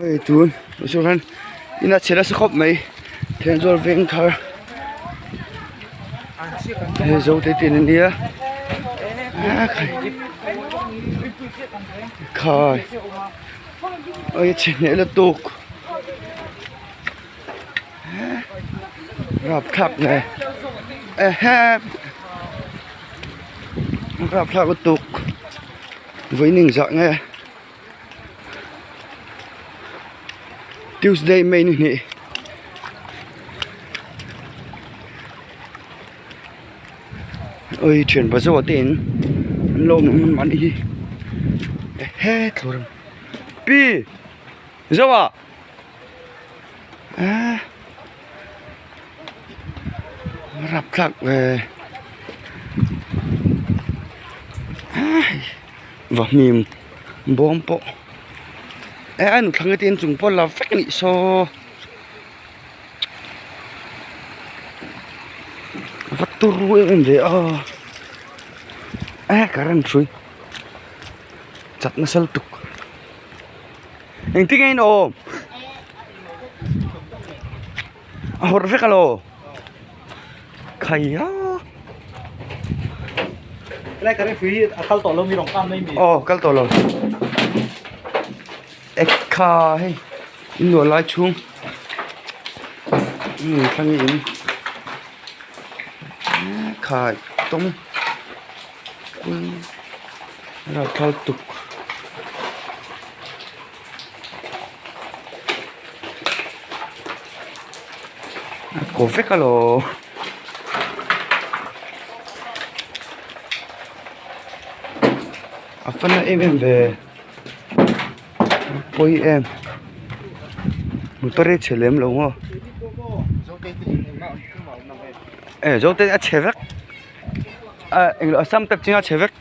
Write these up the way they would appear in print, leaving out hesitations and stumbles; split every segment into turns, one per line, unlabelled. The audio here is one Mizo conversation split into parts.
Hei tun mihring hian in a chhe nasa khawp mai Thenzawl veng thar hei zo te tin ania khai a chhe hneh lutuk rapthlak nge ehe rapthlak lutuk vawiin zah nge. Tuesday May ni hnih oi thian pa zawh te in an lo awm ang an hi ehe thlawr pi zawh ah ah rapthlak ve ah. Vahmim bawm pawh e a nuthlawnge te inchung pawh la vek anih saw va turu em em ve a e current hrui chat nasa lutuk engtin nge in awm a hawrh vek alaw. Khaia
Helai ka referee a kal tawh lo mi rawn kap mai mi.
Aw kal tawh lo. Ekha hei in luah lai chhung um thlang in khai tawng ralthal tuk. A kaw vek alaw a fan na em em ve pawi em motor hi a chhe lem lo maw e zo te a chhe vek a englo a sam tak chinga chhe vek.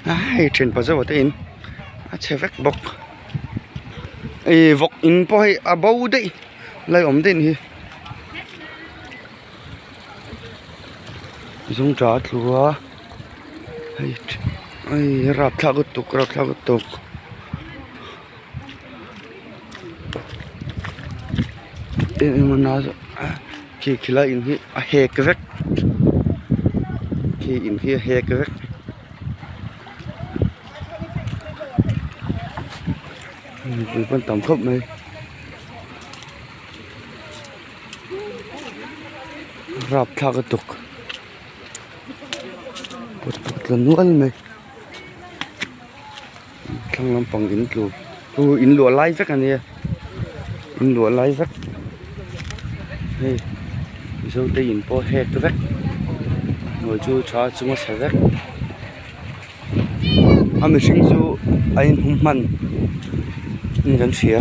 Hei thian pa zauh te in a chhe vek bawk ih vawk in pawh hei a bo daih lai awm daih hi zungtha a tlu a hei hei rapthlak lutuk rapthlak lutuk. Khi khilai in hi a hek vek khi in hi a hek vek mipui pawh an tam khawp mai rapthlak lutuk pawt pawt tla nual mai. Thlang lampang in tlu chu in luah lai vek a nia in luah lai vek hei mizo te in pawh hek vek hnuai chu tha chunga chhe vek a mihring chu a inhum hman in kan hria.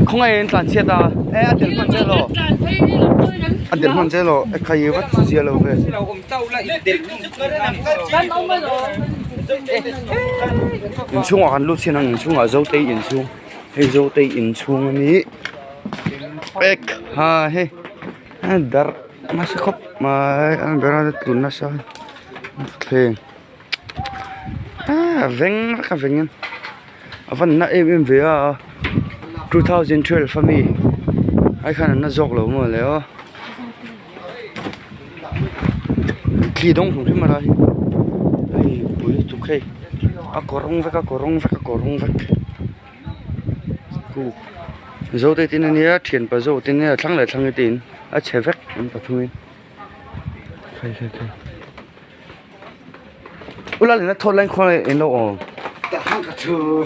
Khawngaih in tlan chhiat a e a tel hman che lo a tel hman che lo e khai vat zia lo ve inchhungah kan lut chhin ang inchhungah zotei inchhung hei zotei inchhung a ni ek ha hei darh nasa khawp mai a berah tlu nasa thleng. A veng vek a veng in a van na em em ve a 2012 ami ai khan an na zawk lo maw le aw thli dawng hlum hrim a lai hi hei pui lutuk hei a kawrawng vek a kawrawng vek a kawrawng vek zo te tin ania thianpa zo te nia thlang leh thlang te in a chhe vek an pathumin khai khai khai. Ula leh na thawt lai khawn in lo awm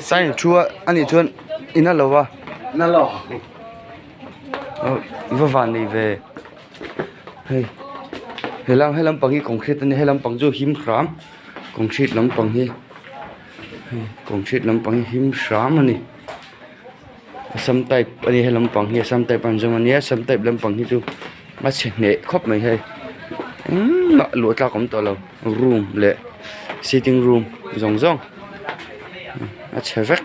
sign thu a anih chuan in a lo va i va van nei ve hei helam he lampang hi concrete ania he lampang chu him hram concrete lampang hi hei concrete lampang hi him hram ani assam type ani he lampang hi assam type an zawm ania assam type lampang hi chu. A chhe hneh khawp mai hei engmah luah tlak a awm tawh lo room leh sitting room zawng zawng a chhe vek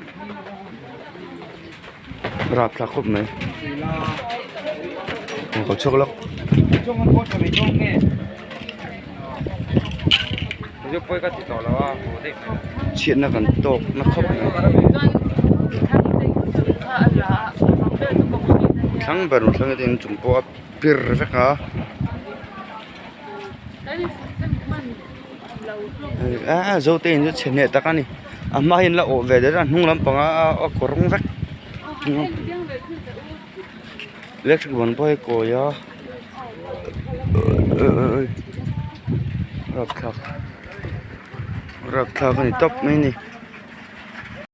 rapthlak khawp mai aw ka chhuak lawk. Chhiatna kan tawk na khawp mai. Thlang ber thlang te inchung pawh a pir vek a. Aaa zote in chu chhe hneh tak a ni a hma hian la awh ve der a hnung lampang a a kawrawng vek electric ban pawh hi kawi a rapthlak rapthlak a ni tawp mai a ni.